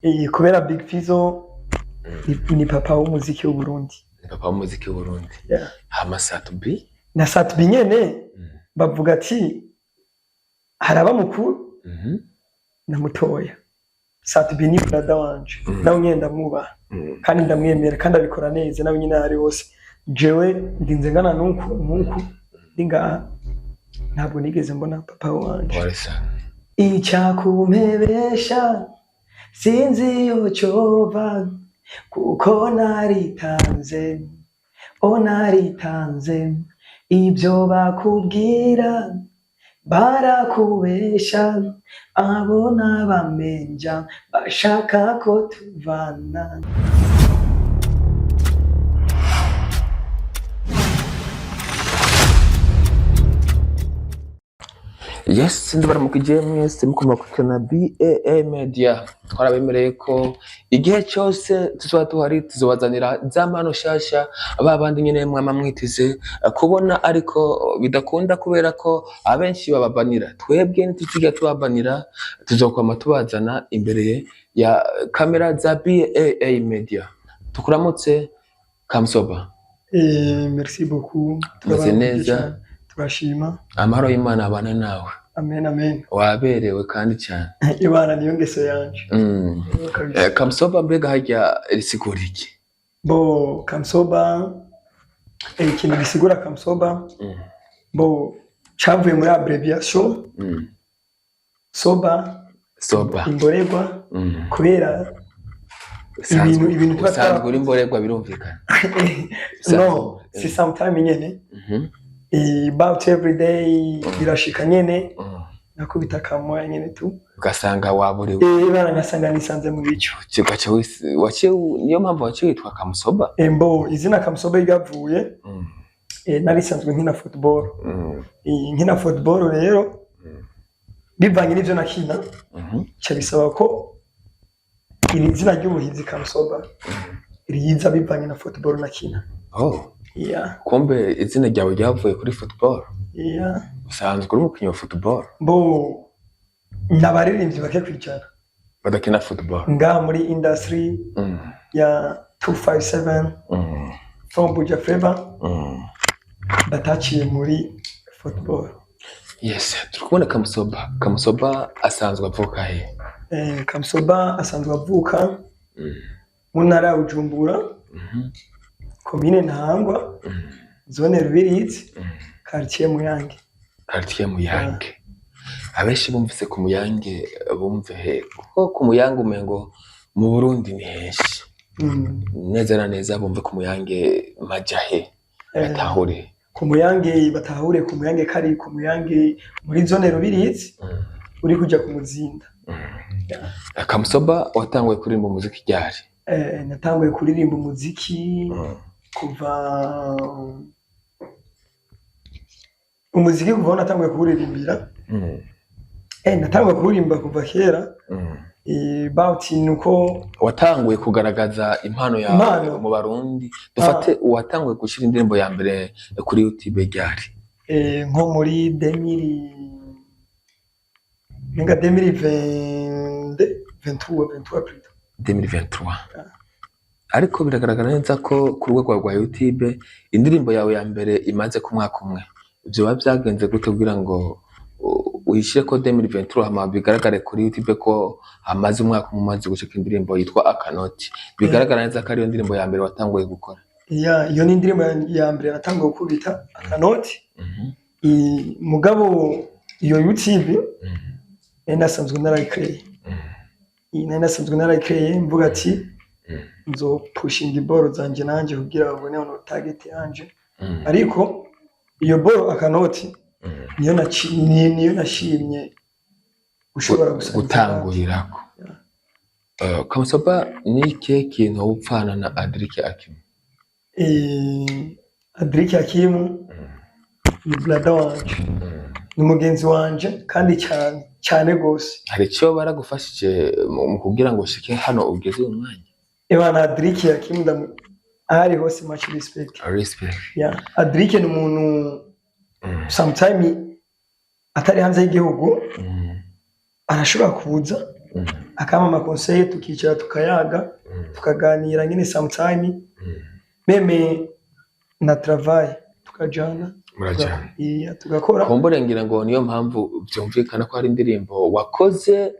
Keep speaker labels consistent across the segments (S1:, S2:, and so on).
S1: Kubera Big Fizzo ni papa w'umuziki w'Uburundi.
S2: Ni papa w'umuziki w'Uburundi.
S1: Yeah.
S2: Hama Sat-B?
S1: Na Sat-B nyene bavuga ati haraba mukuru na mutoya. Sat-B ni brother wanje, nawe nyene ndamwubaha kandi ndamwemera kandi abikora neza, nawe nyene ari hose. Jewe ndinze ngana nuku nuku ndi ngaha, ntabwo nigeze mbona papa wanje.
S2: Pole sana.
S1: Icyakumpebesha sinzi iyo cova, kuko naritanze, o naritanze. Ibyo bakubwira barakubesha, abo n'abamenja bashaka ko tuvana.
S2: Yes, ndabaramukije mwese mukoma gukurikirana BAA Media. Twarabemereye ko igihe cyose tuzoba tuhari tuzobazanira za mpano shasha, ba bandi nyene mwama mwiteze kubona, ariko bidakunda kubera ko abenshi bababanira. Twebwe ntituzigera tubabanira, tuzokwama tubazana imbere ya kamera za BAA Media. Tukuramutse, Kamsoba.
S1: Merci beaucoup.
S2: Meze neza.
S1: Cyane. Turashima.
S2: Amahoro y'Imana abane nawe.
S1: Amen, amen.
S2: Waberewe kandi cyane.
S1: Ibana niyo ngeso yanje. Kabisa.
S2: Kamsoba mbega harya risigura iki?
S1: Bo Kamsoba, ikintu gisigura Kamsoba, bo cavuye muri abbreviation soba,
S2: Soba.
S1: imborerwa, kubera ibintu tuba
S2: Usanzwe uri imborerwa, birumvikana.
S1: No, si sometime nyene, about every day birashika nyene, nakubita akamoya nyene tu.
S2: Ugasanga waburiwe.
S1: Bana ngasanga nisanze mu bicu.
S2: Ugaca niyo mpamvu waciye witwa Kamusoba.
S1: Mbo izina Kamusoba ryavuye, narisanzwe nkina football. Nkina football rero, bivanye n'ivyo nakina, ca bisaba ko iri zina ry'ubuhizi Kamusoba riza bivanye na football nakina.
S2: Oh,
S1: Yeah.
S2: kumbe izina ryawe ryavuye kuri football.
S1: Yeah.
S2: Usanzwe uri umukinnyi wa football?
S1: Bo n'abaririmbyi bake kwicara
S2: badakina football
S1: ngaha muri industry ya 257 from Buja Flavor bataciye muri football.
S2: Yes, turi kubona Kamusoba. Kamusoba asanzwe avuka he?
S1: Kamsoba asanzwe avuka mu ntara ya Bujumbura, komine Ntahangwa, zone Rubirizi, quartier Muyange.
S2: Quartier Muyange. Abenshi bumvise ku Muyange bumve he? Kuko ku Muyange umengo mu Burundi ni henshi. Neza na neza bumve ku Muyange maja he? Batahure.
S1: Ku Muyange batahure, ku Muyange kari ku Muyange muri zone Rubirizi, uri kuja ku Muzinda.
S2: Kamusoba, watanguye kuririmba umuziki ryari?
S1: Natanguye kuririmba umuziki kuva umuziki kuva aho natanguye kuwuririmbira. Natanguye kuwuririmba kuva kera. About nuko
S2: Watanguye kugaragaza impano yawe
S1: Impano.
S2: mu Barundi, dufate uwatanguye gushyira indirimbo ya mbere kuri YouTube ryari?
S1: Nko muri 2000, menga 2022, 23, 23 plutôt.
S2: 2023. Ariko biragaragara neza ko ku rwego rwa YouTube indirimbo yawe ya mbere imaze ku mwaka umwe. Ivyo biba byagenze gute kugira ngo uyishyire ko 2023, hama bigaragare kuri YouTube ko hamaze umwaka umwe umaze gushika indirimbo yitwa Akanoti, bigaragara neza ko ariyo ndirimbo ya mbere watanguye gukora?
S1: Yeah, iyo ni indirimbo ya mbere natanguye gukubita, Akanoti. Mugabo iyo YouTube nari nasanzwe narayikeye. Nari nasanzwe narayikeye, mvuga ati nzopushinga iboro zanje nanje kugira babone ono target yanje. Ariko iyo boro Akanoti niyo nashimye gushobora gusangiza abandi.
S2: Gutangurirako. Kamusoba, ni ikihe kintu wupfana na Adric Akim?
S1: Adric Hakimu ni brother wanje, ni mugenzi wanje kandi cyane cyane gose.
S2: Hari icyo baragufashije mu kugira ngo ushike hano ugeze uyu mwanya?
S1: Ebana, Adric Hakimu ndamu ahari hose, much respect.
S2: Respect.
S1: Yeah. Adric ni umuntu sometime atari hanze y'igihugu arashobora kuza. Akampa ama conseils, tukicara, tukayaga, tukaganira nyine sometime, même na travail tukajana.
S2: Murajana.
S1: Iya, tugakora.
S2: Kumbure ngira ngo niyo mpamvu byumvikana ko hari indirimbo wakoze,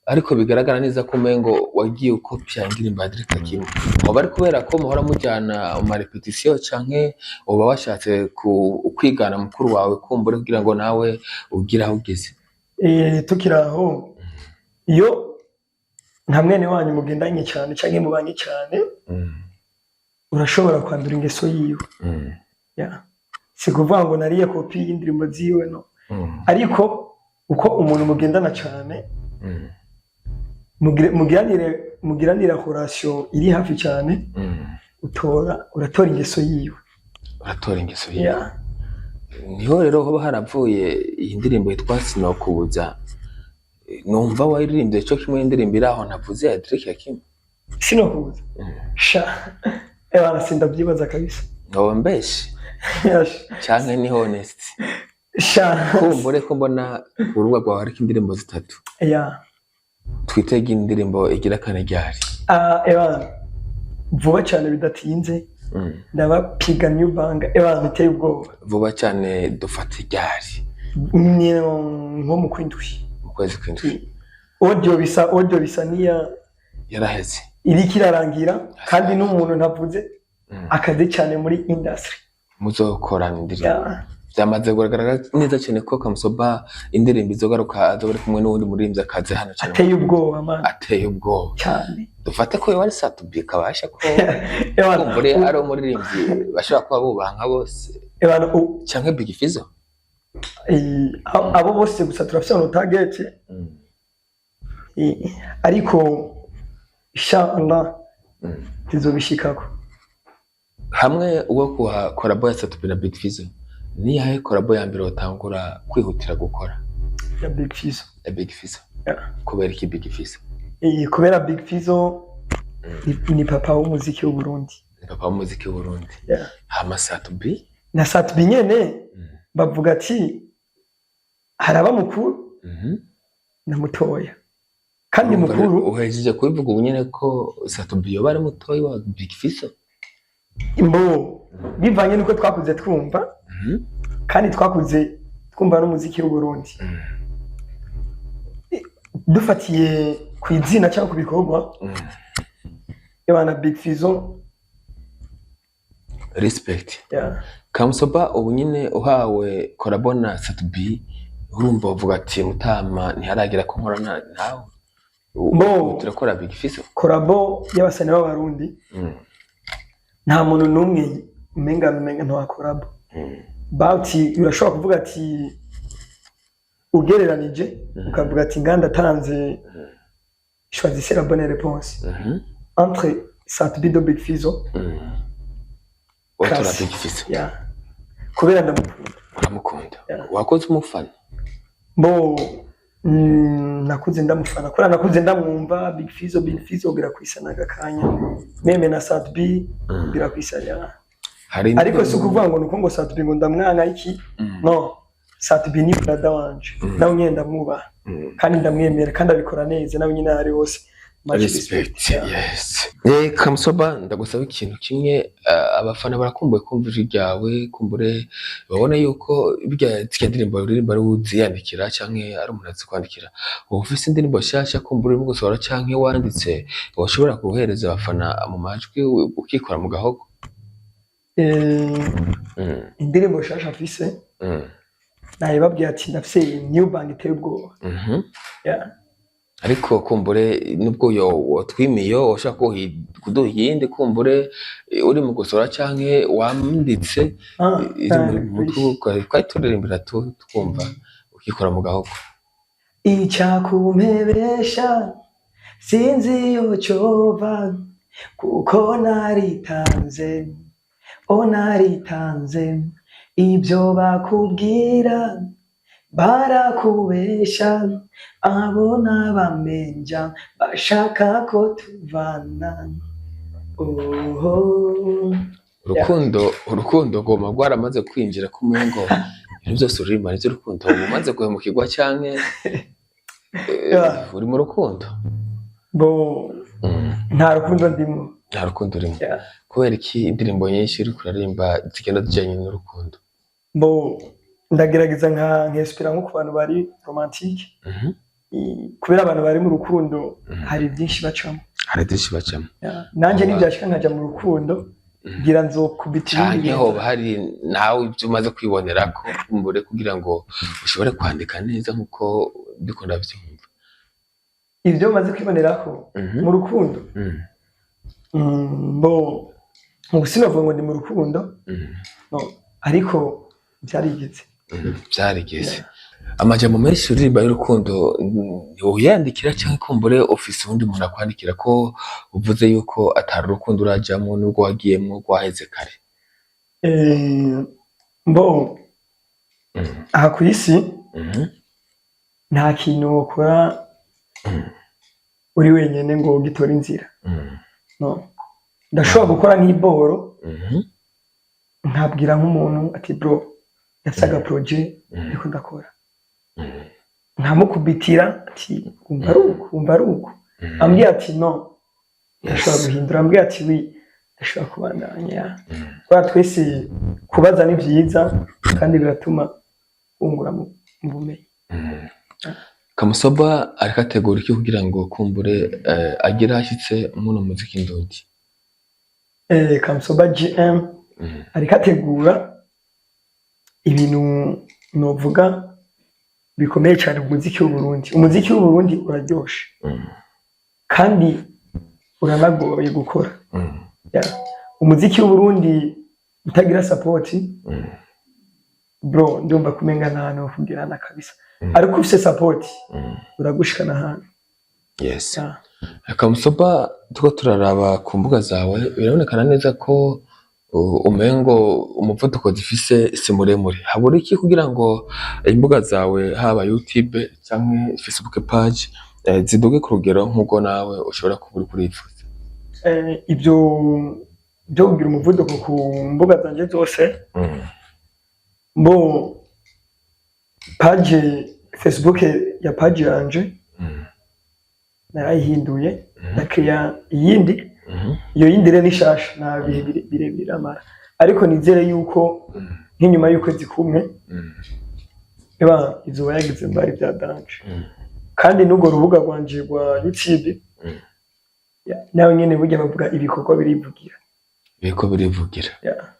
S2: ariko bigaragara neza ko umengo wagiye ukopya indirimbo ya Derek Hakim. Hoba ari kubera ko muhora mujyana mu ma répétition, canke uba washatse kwigana mukuru wawe, kumbure kugira ngo nawe ugire aho ugeze?
S1: Tukiri aho, iyo nka mwene wanyu mugendanye cyane canke mubanye cyane, urashobora kwandura ingeso yiwe. Yeah. Si kuvuga ngo nariye kopi y'indirimbo ziwe, no, ariko uko umuntu mugendana cyane, mugiranire relation iri hafi cyane, uratora ingeso yiwe.
S2: Uratora ingeso yiwe.
S1: Yeah.
S2: Niho rero hoba haravuye iyi ndirimbo yitwa Sinokubuza, numva waririmbye cyo kimwe indirimbo iri aho ntavuze ya Derek Hakim.
S1: Sinokubuza, sha ebana, sindavyibaza kabisa.
S2: Ngoba mbeshe canke ni honest?
S1: Sha.
S2: Kumbure ko mbona urubuga rwawe hariko indirimbo zitatu, twitege indirimbo igira kane ryari?
S1: Ah, ebana, vuba cyane bidatinze, ndabapiga new banger, ebana, biteye ubwoba.
S2: Vuba cyane dufate ryari?
S1: Ni nko mu kwindwi.
S2: Mu kwezi kw'indwi.
S1: Audio bisa niya
S2: yaraheze.
S1: Iriko irarangira, kandi n'umuntu ntavuze akaze cyane muri industry.
S2: Muzokorana indirimbo?
S1: Yeah.
S2: Byamaze kugaragara neza cyane ko Kamusoba indirimbo izogaruka azoba ari kumwe n'uwundi muririmbyi akaze hano cyane.
S1: Ateye ubwoba, man.
S2: Ateye ubwoba.
S1: Cyane.
S2: Dufate ko yoba ari Sat-B, kabasha ko
S1: Ebana,
S2: kumbure ari umuririmbyi bashobora kuba bubaha nka bose,
S1: ebana,
S2: canke Big Fizzo.
S1: Abo bose gusa turafise no target, ariko inshallah tuzobishikako.
S2: Hamwe uwo kuha collabo ya Sat-B na Big Fizzo, niyahe collabo ya mbere watangura kwihutira gukora?
S1: Ya Big Fizzo.
S2: Ya Big Fizzo?
S1: Yeah.
S2: Kubera iki Big Fizzo?
S1: Kubera Big Fizzo ni papa w'umuziki w'u Burundi.
S2: Ni papa w'umuziki w'Uburundi.
S1: Yeah.
S2: Hama Sat-B?
S1: Na Sat-B nyene, bavuga ati haraba mukuru na mutoya, kandi
S2: Urumva rero,
S1: mukuru.
S2: Uhejeje kubivuga ubu nyene ko Sat-B yoba ari mutoyi wa Big Fizzo.
S1: Imbo bivanye nuko twakuze twumva, kandi twakuze twumva n'umuziki w'u Burundi, dufatiye ku izina cyangwa ku bikorwa, ebana, Big Fizzo.
S2: Respect.
S1: Yeah.
S2: Kamusoba, ubu nyine uhawe collabo na Sat-B, urumva uvuga ati mutama ntiharagira ko nkorana nawe.
S1: Bo.
S2: Ubu turakora Big Fizzo.
S1: Collabo y'abasani b'Abarundi, nta muntu n'umwe umenga nta collabo. Bati urashobora kuvuga ati ugereranije, ukavuga ati nganda atanze, choisissez la bonne réponse entre Sat-B de Big Fizzo.
S2: Watora
S1: Classe.
S2: Big Fizzo.
S1: Yeah. Kubera ndamukunda.
S2: Uramukunda.
S1: Yeah.
S2: Wakoze umufana?
S1: Bo, nakuze ndamufana kubera nakuze ndamwumva Big Fizzo, Big Fizzo ugera kwisana kanya, même na Sat-B ugera kwisana.
S2: Hari
S1: Ariko si ukuvuga ngo nuko ngo Sat-B ngo ndamwanga iki, no, Sat-B ni brother wanje, nawe nyine ndamwubaha, kandi ndamwemera, kandi abikora neza nawe nyine aho ari hose. Much.
S2: Respect.
S1: Yeah.
S2: Yes. Kamusoba, ndagusaba ikintu kimwe. Abafana barakumbuye kumva ijwi ryawe, kumbure babona yuko burya zirya ndirimbo uririmba ari uziyandikira canke ari umuntu azi kwandikira. Uba ufise indirimbo nshasha kumbure urimo gusohora canke wanditse woshobora guhereza abafana mu majwi ukikora mu gahogo?
S1: Indirimbo nshasha mfise, nayibabwiye ati ndafise new bang iteye ubwoba. Yeah.
S2: Ariko kumbure nubwo yo watwimiyo washaka kuduha iyindi, kumbure uri mu gusohora canke wanditse, iri muri mutwe, twari turirimbira twumva ukikora mu gahogo.
S1: Icyakumpebesha sinzi iyo cyova, kuko naritanze, o naritanze. Ibyo bakubwira barakubesha, abo n'abamenja bashaka ko tuvana, oho.
S2: Urukundo, urukundo rwoma rwaramaze kwinjira ku mengo ibintu byose uririmba nivyo urukundo. Uba umaze guhemukirwa canke?
S1: Yeah.
S2: Uri mu rukundo?
S1: Bo, nta rukundo ndimo.
S2: Nta rukundo urimo?
S1: Yeah.
S2: Kubera iki indirimbo nyinshi uri kuririmba zigenda zijyanye n'urukundo?
S1: Bo, ndagerageza nka nkespera nko ku bantu bari romantique. Kubera abantu bari mu rukundo hari byinshi bacamo.
S2: Hari byinshi bacamo.
S1: Yeah. Nanjye nibyashika nkaja mu rukundo, ngira nzokubita ibindi
S2: Canke
S1: bintu.
S2: hoba hari nawe ibyo umaze kwibonera ko kumbure kugira ngo ushobore kwandika neza nkuko ndiko ndavyumva?
S1: Ibyo maze kwibonerako mu rukundo? Bo, ubu sinavuga ngo ndi mu rukundo, no, ariko byarigeze.
S2: Vyarigeze. Amajambo menshi uririmba y'urukundo uyandikira canke kumbure ufise uwundi muntu akwandikira, ko uvuze yuko atari urukundo urajamwo, nubwo wagiyemwo rwaheze kare?
S1: Bo, aha ku isi nta kintu wokora uri wenyene ngo ugitore inzira. No, ndashobora gukora nk'iboro, nkabwira nk'umuntu ati: "Bro, ndafise aga projet ndiko ndakora." Nkamukubitira ati: "Wumva ari uku, wumva ari uku." Ambwiye ati: "No, ndashobora guhindura." Ambwiye ati: "Oui, ndashobora kubandanya." Kubera twese kubaza ni vyiza kandi biratuma wungura mu bumenyi.
S2: Kamusoba ariko ategura iki kugira ngo kumbure agere ahashyitse muno muziki ndundi?
S1: Kamusoba GM ariko ategura ibintu novuga bikomeye cyane mu muziki w'Uburundi. Umuziki w'Uburundi uraryoshe kandi uranagoye gukora. Yeah. Umuziki w'Uburundi utagira support, bro, ndumva kumenga nta hantu ho kugerana kabisa. Ariko ufise support, uragushikana ahantu. Yeah.
S2: Kamusoba, tuko turaraba ku mbuga zawe, birabonekana neza ko umengo umuvuduko zifise si muremure. Habura iki kugira ngo imbuga zawe, haba YouTube canke Facebook page, ziduge ku rugero nk'ubwo nawe ushobora kuba uriko urifuza?
S1: Ibyo byo kugira umuvuduko ku mbuga zanje zose, bo, page Facebook ya page yanje narayihinduye, ndakreya iyindi. Iyo yindi rero ni shasha, nta bihe birebire iramara, ariko nizere yuko nk'inyuma y'ukwezi kumwe eba izuba yagize mbari bya danger. Kandi n'urwo rubuga rwanje rwa YouTube, nawe nyene burya bavuga ibikorwa birivugira.
S2: Biriko birivugira.
S1: Yeah.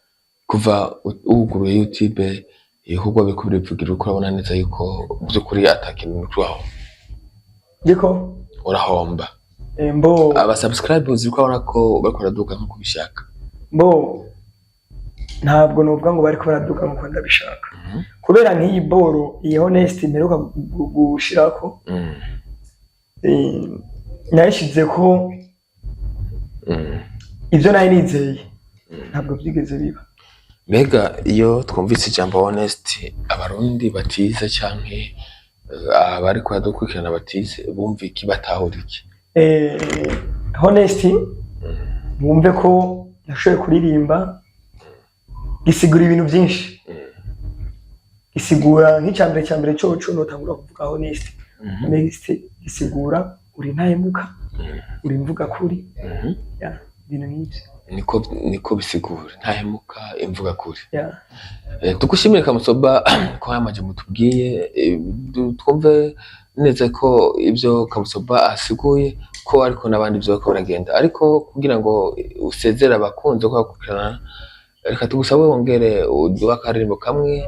S2: Kuva wuguruye YouTube, ibikorwa biriko birivugira, uriko urabona neza yuko by'ukuri ata kintu uriko urahomba?
S1: Ndiko
S2: Urahomba.
S1: Mbo.
S2: Aba subscribers uriko urabona ko bariko baraduga nkuko ubishaka?
S1: Mbo, ntabwo novuga ngo bariko baraduga nkuko ndabishaka, kubera nk'iyi boro, iyi honest mperuka gushirako, nayishizeko ivyo nari nizeye ntabwo vyigeze biba.
S2: Mbega iyo twumvise ijambo honest, abarundi batize canke abariko baradukurikirana batize bumva iki, batahura iki?
S1: Honest, wumve ko nashoboye kuririmba, gisigura ibintu byinshi. Gisigura nk'icyambere, cya mbere coco notangura kuvuga honest, honest gisigura uri ntahemuka, uri mvuga kuri. Ya, ibintu nk'ivyo.
S2: Niko bisigura ntahemuka, imvuga kuri.
S1: Ya.
S2: Tugushimire Kamusoba ko aya majambo tubwiye, twumve neza ko ibyo Kamusoba asiguye ko ariko n'abandi byo bariko baragenda. Ariko kugira ngo usezere abakunzi ko bakurikirana, reka tugusabe wongere uduhe akaririmbo kamwe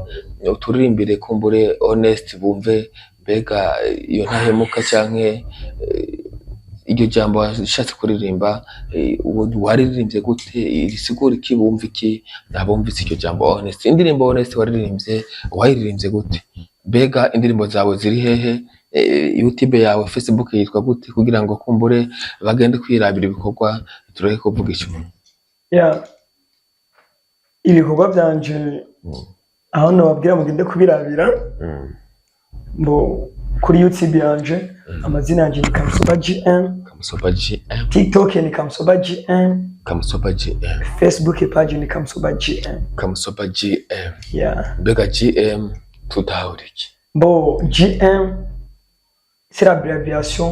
S2: uturirimbire, kumbure honest bumve mbega iyo ntahemuka canke iryo jambo washatse kuririmba, waririmbye gute, risigura iki, bumva iki abumvise iryo jambo honest? Indirimbo honest waririmbye, wayiririmbye gute? Mbega indirimbo zawe ziri hehe? YouTube yawe, Facebook yitwa gute, kugira ngo kumbure bagende kwirabira ibikorwa, tureke kuvugisha umuntu?
S1: Ya, ibikorwa byanje, aho nobabwira mugende kubirabira, mbo kuri YouTube yanje amazina yanje ni Kamusoba GM.
S2: Kamusoba GM.
S1: TikTok ni Kamusoba GM.
S2: Kamusoba GM.
S1: Facebook page ni Kamusoba GM.
S2: Kamusoba GM.
S1: Yeah.
S2: Mbega GM tutahura iki?
S1: Mbo, GM C'est l'abréviation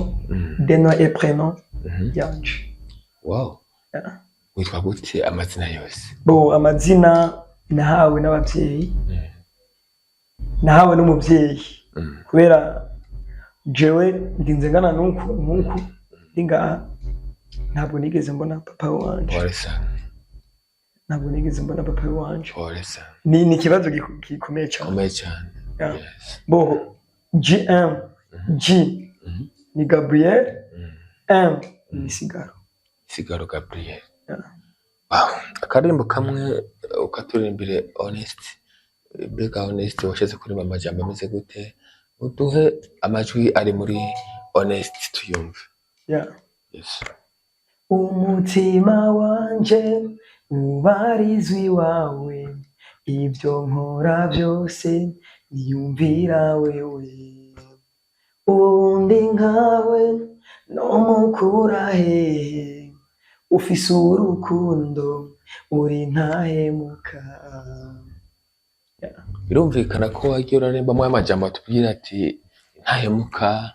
S1: des noms et prénoms yanje. Yeah.
S2: Witwa gute amazina yose?
S1: Bo, amazina nahawe n'abavyeyi, nahawe n'umuvyeyi, kubera jewe ndinze ngana nuku nkuku ndi ngaha, ntabwo nigeze mbona papa wanje.
S2: Pole sana.
S1: Ntabwo nigeze mbona papa wanje.
S2: Pole sana.
S1: Ni ikibazo gikomeye cyane.
S2: Komeye cyane.
S1: Yeah. Bo, GM, G ni Gabriel, M ni Misigaro.
S2: Sigaro Gabriel.
S1: Yeah.
S2: Wow. Akaririmbo kamwe ukaturirimbire Honest. Mbega Honest washatse kuririmba amajambo ameze gute? Uduhe amajwi ari muri Honest tuyumve.
S1: Yeah.
S2: Yes.
S1: Umutima wanje ubarizwa iwawe, ibyo nkora byose niyumvira wewe. Uwundi nkawe nomukura hehe? Ufise urukundo, uri ntahemuka.
S2: Birumvikana ko wagiye urarimbamwo amajambo atubwira ati ntahemuka,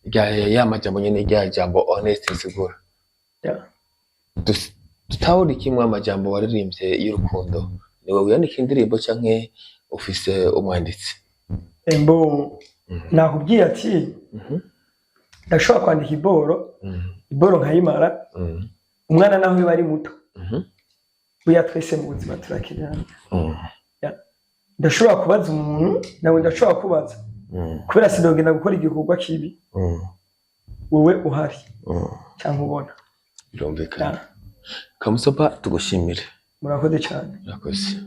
S2: rya ya majambo nyene, rya jambo honest risigura. Dutahura kimwe amajambo waririmbye y'urukundo. Niwe wiyandika indirimbo canke ufise umwanditsi?
S1: Embo, nakubwiye ati ndashobora kwandika iboro, iboro nkayimara. Umwana naho iyo ari muto, buya twese mu buzima turakenerana. Ndashobora kubaza umuntu, nawe ndashobora kubaza, kubera sinogenda gukora igikorwa kibi wowe uhari cyangwa ubona.
S2: Birumvikana.
S1: Yeah.
S2: Kamusopa, tugushimire.
S1: Murakoze cyane.
S2: Murakoze.